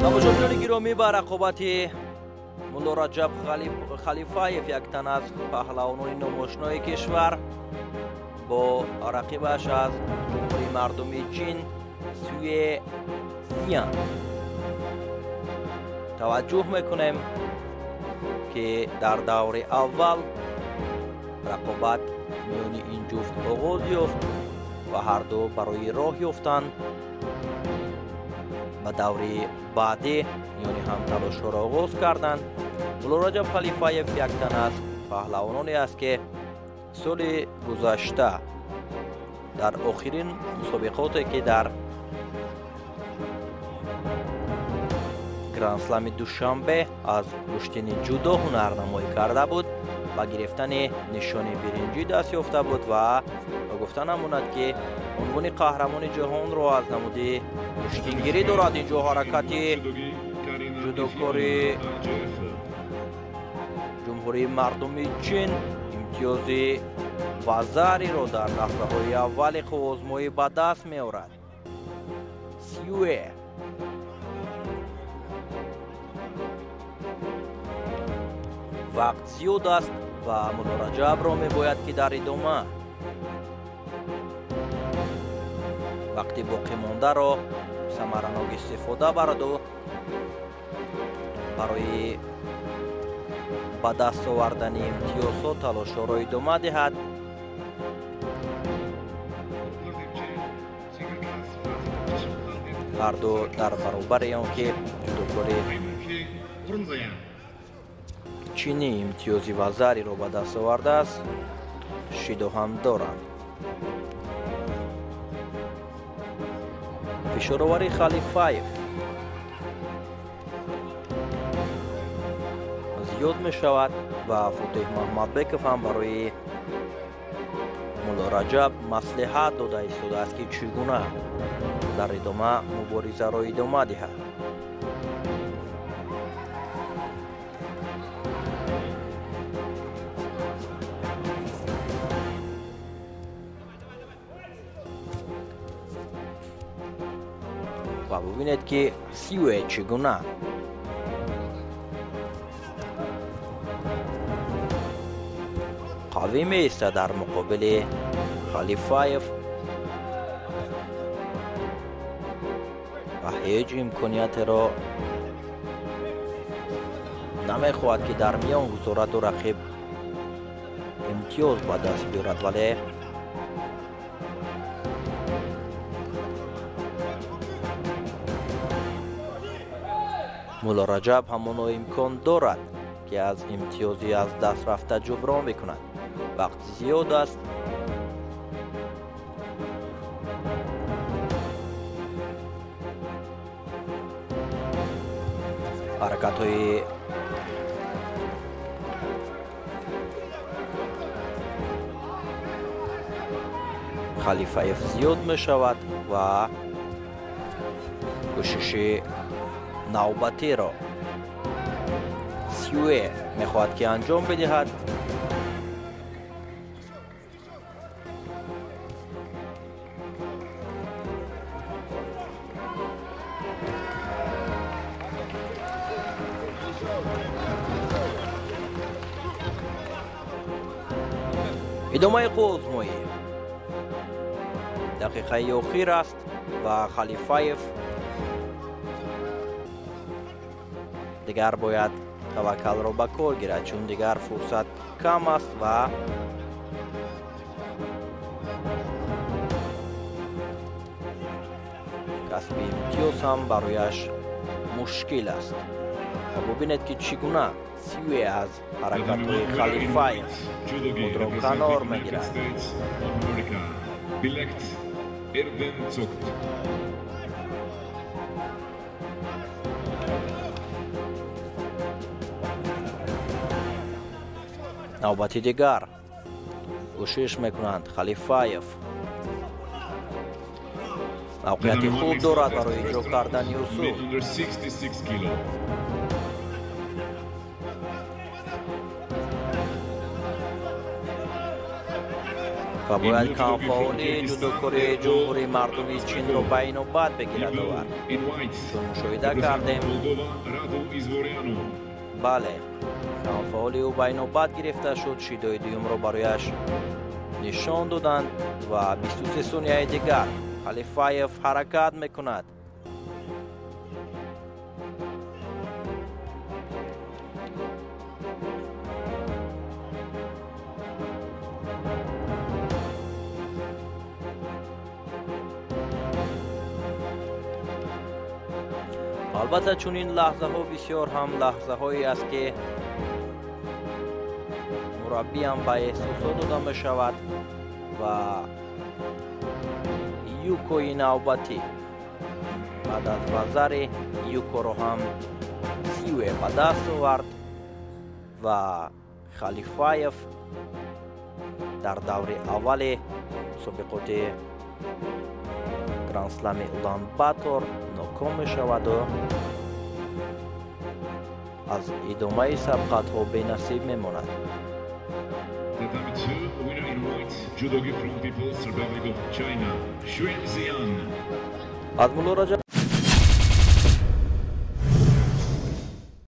Тамошобинони гиромӣ, ба рақобати Мулло Раҷаб Халифаев, як тан аз паҳлавонони номошинои кишвар, бо рақибаш аз Ҷумҳурии Мардумии Чин Сюе Сиян таваҷҷӯҳ мекунем, ки дар даври аввал рақобат миёни ин ҷуфт оғоз ёфт ва ҳарду барои роҳ ёфтан ба даври баъдӣ миёни ҳам талошҳоро оғоз карданд. Мулло Раҷаб Халифаев як тан аз паҳлавононе аст, ки соли гузашта дар охирин мусобиқоте, ки дар Грандслами Душанбе аз гӯштини ҷудо ҳунарнамоӣ карда буд, ба гирифтани нишони биринҷӣ даст ёфта буд ва ба гуфта намонад, ки унвони қаҳрамони ҷаҳонро аз намуди гӯштингирӣ дорад. Инҷо ҳаракати ҷудокори Ҷумҳурии Мардумии Чин имтиёзи вазариро дар лаҳзаҳои аввали қувваозмоӣ ба даст меорад. Сюэ вақт зиёд аст ва Мулло Раҷабро мебояд, ки дар идома вақти боқимондаро самаранок истифода бараду барои ба даст овардани имтиёзҳо талошҳоро идома диҳад. Ҳарду дар баробари он ки ҷудокори чинӣ имтиёзи вазариро ба даст овардааст, шидо ҳам доранд. Фишоровари Халифаев зиёд мешавад ва Фотиҳ Маҳмадбеков ҳам барои Мулло Раҷаб маслиҳат дода истодааст, ки чӣ гуна дар идома муборизаро идома диҳад. Ва бубинед, ки Сюэ чӣ гуна қавӣ меистад дар муқобили Халифаев ва ҳеҷ имкониятеро намехоҳад, ки дар миён гузораду рақиб имтиёз ба даст биёрад, вале Мулло Раҷаб ҳамоно имкон дорад, ки аз имтиёзи аз даст рафта ҷуброн бикунад. Вақт зиёд аст. Ҳаракатҳои Халифаев зиёд мешавад ва кӯшиши навбатиро Сюэ мехоҳад, ки анҷом бидиҳад. Идомаи қувваозмоӣ дақиқаи охир аст ва Халифаев дигар бояд таваккалро ба кор гирад, чун дигар фурсат кам аст ва касби имтиёз ҳам барояш мушкил аст. Ва бубинед, ки чӣ гуна Сюэ аз ҳаракатҳои Халифаев худро канор мегирад. Навбати дигар кӯшиш мекунанд. Халифаев мавқеияти хуб дорад барои иҷро кардани усул. Ва бояд камфаъоли ҷудокори Ҷумҳурии Мардумии Чинро ба инобат бигирад овар. Чун мушоҳида кардем, бале, камфаъоли ӯ ба инобат гирифта шуд, шидои дуюмро барояш нишон доданд ва 23 сонияи дигар Халифаев ҳаракат мекунад. Албатта, чунин лаҳзаҳо бисёр ҳам лаҳзаҳое аст, ки мураббиам ба эҳсосот дода мешавад ва юкои навбатӣ баъд аз вазари юкоро ҳам Сюэ ба даст овард ва Халифаев дар даври аввали мусобиқоти Грандслами Улан-Батор ноком мешаваду аз идомаи сабқатҳо бенасиб мемонад. Tatami 2, winner in white, judogi from People's Republic of China, Xue Ziyan. Аз Мулло Раҷаб.